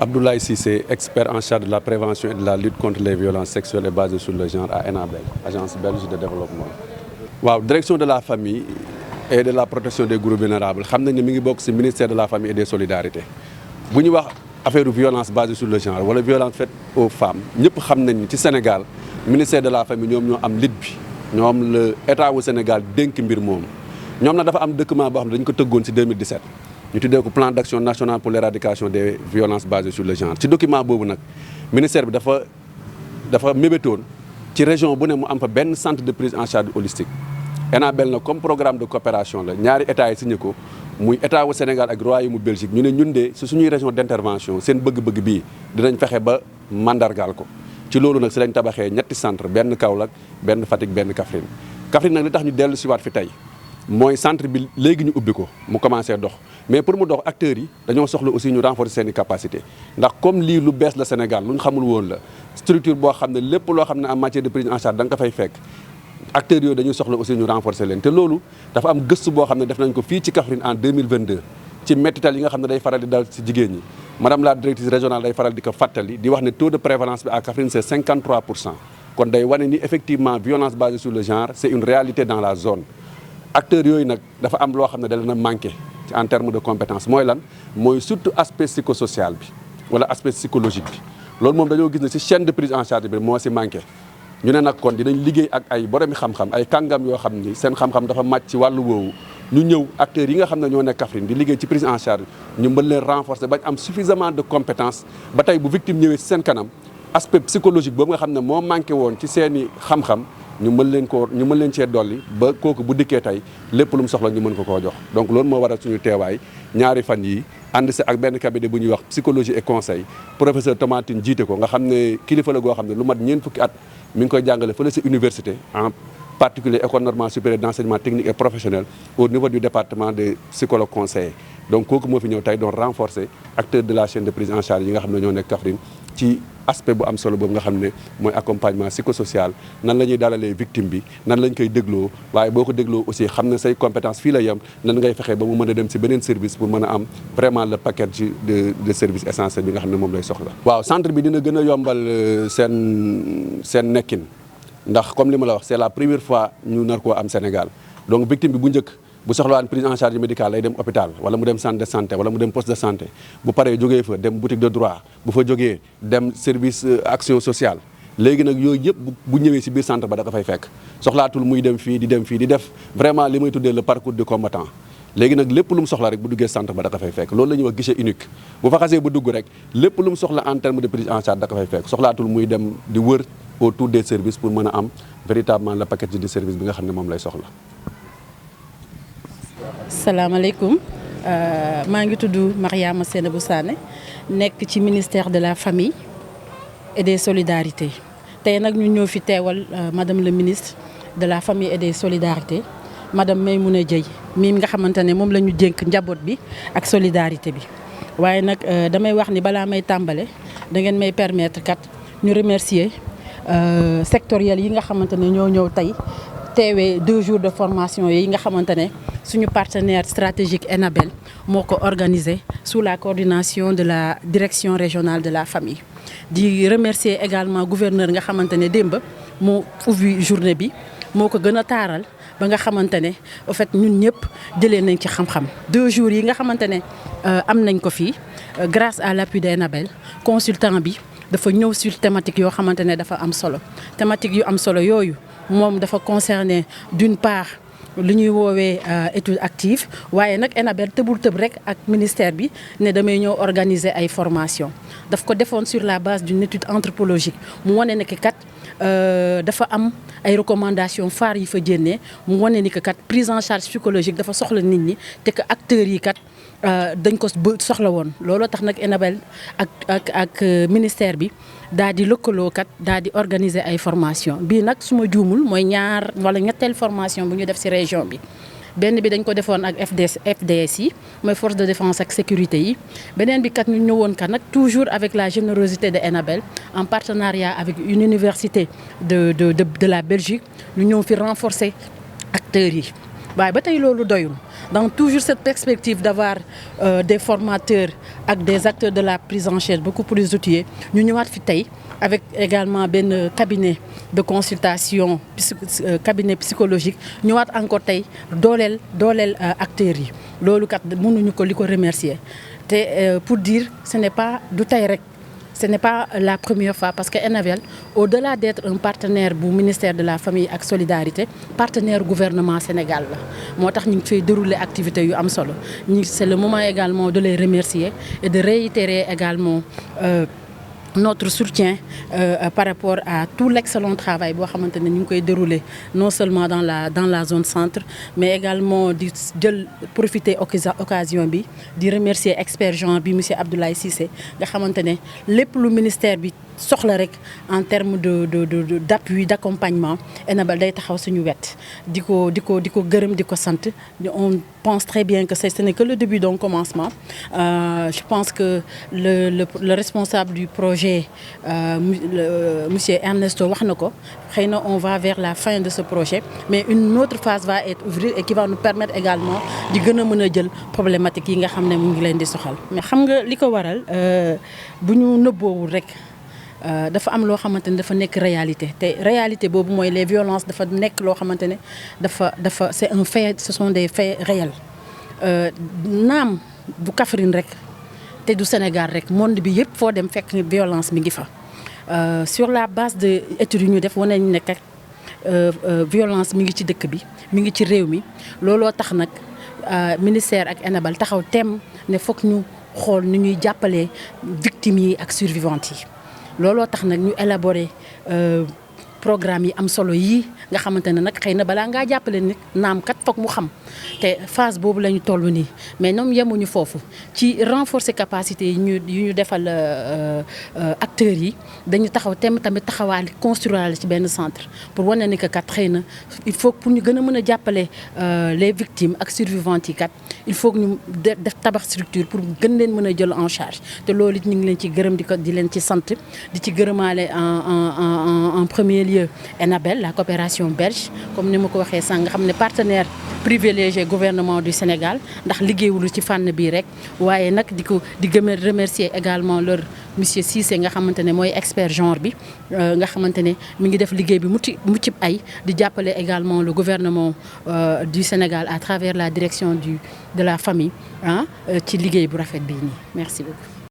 Abdoulaye Cissé, expert en charge de la prévention et de la lutte contre les violences sexuelles et basées sur le genre à ENABEL, agence belge de développement. waaw direction de la famille et de la protection des groupes vulnérables xam nañ ne mi ngi bokk ci ministère de la famille et des solidarités bu ñu wax affaire violence basée sur le genre wala violence faite aux femmes ñëpp xam nañ ni ci Sénégal ministère de la famille ñoom ñoo am lit bi ñoom le état wu Sénégal dénk mbir moomu ñoom nag dafa am document boo xam ne dañu ko tëggoon ci 2017 ñu tuddee ko plan d'action national pour l'éradication des violences basées sur le genre ci document boobu nag ministère bi dafa mébétoon ci région bu ne mu am fa benn centre de prise en charge holistique ENABEL na comme programme de coopération la ñaari état yi signé ko muy état wu Sénégal ak royaume Belgique ñu ne ñun de si suñuy région d'intervention seen bëgg-bëgg bii dinañ fexe ba mandargaal ko ci loolu nag si lañ tabaxee ñetti centre benn Kaolack benn Fatick benn Kaffrine Kaffrine nag li tax ñu dellu siwaat fi tey mooy centre bi léegi ñu ubbi ko mu commencé dox mais pour mu dox acteurs yi dañoo soxla aussi ñu renforcer seen i capacité ndax comme lii lu bees la Sénégal lu ñu xamul woon la structure boo xam ne lépp loo xam ne en matière de prise en charge da nga ko fay fekk acteurs yooyu dañuy soxla aussi ñu renforcer leen te loolu dafa am gëstu boo xam ne def nañ ko fii ci Kaffrine en 2022 ci mettital yi nga xam ne day faral di dal ci jigéen ñi madame la directrice régionale day faral di ko fàttali di wax ne taux de prévalence bi à Kaffrine c'est 53%. kon day wane ni effectivement violence basée sur le genre c'est une réalité dans la zone acteurs yooyu nag dafa am loo xam ne da leen a manqué en termes de compétence mooy lan mooy surtout aspect psychosocial bi wala aspect psychologique bi loolu moom dañoo gis ne ci chaîne de prise en charge bi moo ci manqué ñu ne nag kon dinañ liggéey ak ay boromi xam-xam ay kàngam yoo xam ni seen xam-xam dafa màcc ci wàllu woowu ñu ñëw acteurs yi nga xam ne ñoo nekk Kaffrine di liggéey ci prise en charge ñu mën leen renforcer bañ am suffisamment de compétence ba tey bu victime ñëwee ci seen kanam aspect psychologique boobu nga xam ne moo manqué woon ci seeni xam-xam ñu mën leen cee dolli ba kooku bu dikkee tey lépp lu mu soxla ñu mën ko koo jox donc loolu moo waral suñu teewaay ñaari fan yi ànd si ak benn cabinet bu ñuy wax psychologie et conseil professeur Tomatine jiite ko nga xam ne kilifa la goo xam ne lu mat ñeent fukki at mi ngi koy jàngale fële si université en particulier école normale supérieure d'enseignement technique et professionnel au niveau du département de psychologue conseiller donc kooku moo fi ñëw tey doon renforcer acteurs de la chaîne de prise en charge yi nga xam ne ñoo nekk Kaffrine ci aspect bu am solo boobu nga xam ne mooy accompagnement psychosocial nan la ñuy dalalee victime bi nan lañ koy dégloo waaye boo ko dégloo aussi xam ne say compétence fii la yem nan ngay fexe ba mu mën a dem ci beneen service pour mën a am vraiment le package de service essentiel bi nga xam ne moom lay soxla. waaw centre bi dina gën a yombal seen nekkin ndax comme li ma la wax c'est la première fois ñu nar koo am Sénégal donc victime bi bu njëkk bu soxlawaan prise en charge médicale lay dem hôpital wala mu dem centre de santé wala mu dem poste de santé bu paree jógee fa dem boutique de droit bu fa jógee dem service action sociale léegi nag yooyu yëpp bu ñëwee ci biir centre ba da ko fay fekk soxlaatul muy dem fii di def vraiment li may tuddee le parcours du combattant léegi nag lépp lu mu soxla rek bu duggee centre ba da ko fay fekk loolu la ñuy wax guichet unique bu fa xasee ba dugg rek lépp lu mu soxla en terme de prise en charge da ko fay fekk soxlaatul muy dem di wër autour des services pour mën a am véritablement le package de service bi nga xam ne moom lay soxla. salaamaaleykum maa ngi tudd Mariama Seynabou Sané nekk ci ministère de la famille et des solidarités tey nag ñu ñëw fi teewal madame le ministre de la famille et des solidarités madame Maymouna Dieye mii nga xamante ne moom la ñu dénk njaboot bi ak solidarité bi waaye nag damay wax ni balaa may tàmbale da ngeen may permettre kat ñu remercier sectoriel yi nga xamante ne ñoo ñëw tey teewee 2 jours de formation yi nga xamante ne suñu partenaire stratégique ENABEL moo ko organisé sous la coordination de la direction régionale de la famille di remercier également gouverneur nga xamante ne démb moo ubbi journée bi moo ko gën a taaral ba nga xamante ne au fait ñun ñëpp jëlee nañ ci xam-xam 2 jours yi nga xamante ne am nañ ko fii grâce à l'appui de ENABEL consultant bi dafa ñëw sur thématique yoo xamante ne dafa am solo thématique yu am solo yooyu moom dafa concerner d'une part li ñuy woowee étude active waaye nag ENABEL tëbul tëb rek ak ministère bi ne damay ñëw organiser ay formation daf ko defoon sur la base d'une étude anthropologique mu wane ne que kat dafa am ay recommandations phares yi fa génnee mu wane ni que kat prise en charge psychologique dafa soxla nit ñi te que acteurs yi kat dañ ko soxla woon looloo tax nag ENABEL ak ministère bi daal di lëkkaloo kat daal di organiser ay formation bii nag su ma juumul mooy ñaar wala ñetteel formation bu ñu def ci région bi benn bi dañ ko defoon ak FDS yi mooy force de défense ak sécurité yi beneen bi kat ñu ñëwoon kat nag toujours avec la générosité de ENABEL en partenariat avec une université de la Belgique ñu ñëw fi renforcer acteurs yi waaye ba tey loolu doyul donc toujours cette perspective d'avoir des formateurs ak des acteurs de la prise en charge beaucoup plus outillés ñu ñëwaat fi tey avec également benn cabinet de consultation cabinet psychologique ñëwaat encore tey dooleel acteurs yi loolu kat mënuñu ko li ko remercier te pour dire ce n'est pas du tey rek. Ce n'est pas la première fois parce que Enabel, au-delà d'être un partenaire du ministère de la Famille et Solidarité, partenaire gouvernement Sénégal la. Moo tax ñu ngi fay dérouler activités yu am solo c'est le moment également de les remercier et de réitérer également notre soutien par rapport à tout l'excellent travail boo xamante ne ñu ngi koy dérouler non seulement dans la zone centre mais également di jël profiter occasion bi di remercier expert Jean bi monsieur Abdoulaye Cissé nga xamante ne lépp lu ministère bi soxla rek en termes d'appui d'accompagnement Enabel day taxaw suñu wet di ko gërëm di ko sant on pense très bien que ce n'est que le début d'un commencement je pense que le responsable du projet monsieur Ernesto wax na ko xëy na on va vers la fin de ce projet mais une autre phase va être ouverte et qui va nous permettre également di gën a mën a jël problématique yi nga xam ne mu ngi leen di soxal mais xam nga li ko waral bu ñu nëbboowul rek dafa am loo xamante ne dafa nekk réalité te réalité boobu mooy les violences dafa nekk loo xamante ne dafa c'est un fait ce sont des faits réels naam du Kaffrine rek te du Sénégal rek monde bi yëpp foo dem fekk violence mi ngi fa sur la base de études yu ñu def wane nañu ne kat violence mi ngi ci dëkk bi mi ngi ci réew mi looloo tax nag ministère ak Enabel taxaw tem ne foog ñu xool ni ñuy jàppalee victimes yi ak survivantes yi looloo tax nag ñu élaborer programme yi am solo yii nga xamante ne nag xëy na balaa ngaa jàppale nit naam kat foog mu xam te phase boobu la ñu toll nii mais ñoom yemuñu foofu ci renforcer capacité yi ñu defal acteurs yi dañu taxaw tamit taxawaale construire ci benn centre pour wane ni que kat xëy na il faut pour ñu gën a mën a jàppale les victimes ak survivantes yi kat il faut que ñu def tabax structure pour gën leen mën a jël en charge te loolu it ñu ngi leen ci gërëm di leen ci sant di ci gërëmaale en premier lieu Enabel la coopération belge comme ni ma ko waxee sànq nga xam ne partenaire privilégié gouvernement du Sénégal ndax liggéeyul ci fànn bii rek waaye nag di remercier également leur monsieur Cissé nga xamante ne mooy expert genre bi nga xamante ne mi ngi def liggéey bi mucc ay di jàppale également le gouvernement du Sénégal à travers la direction de la famille ci liggéey bu rafet bii nii merci beaucoup.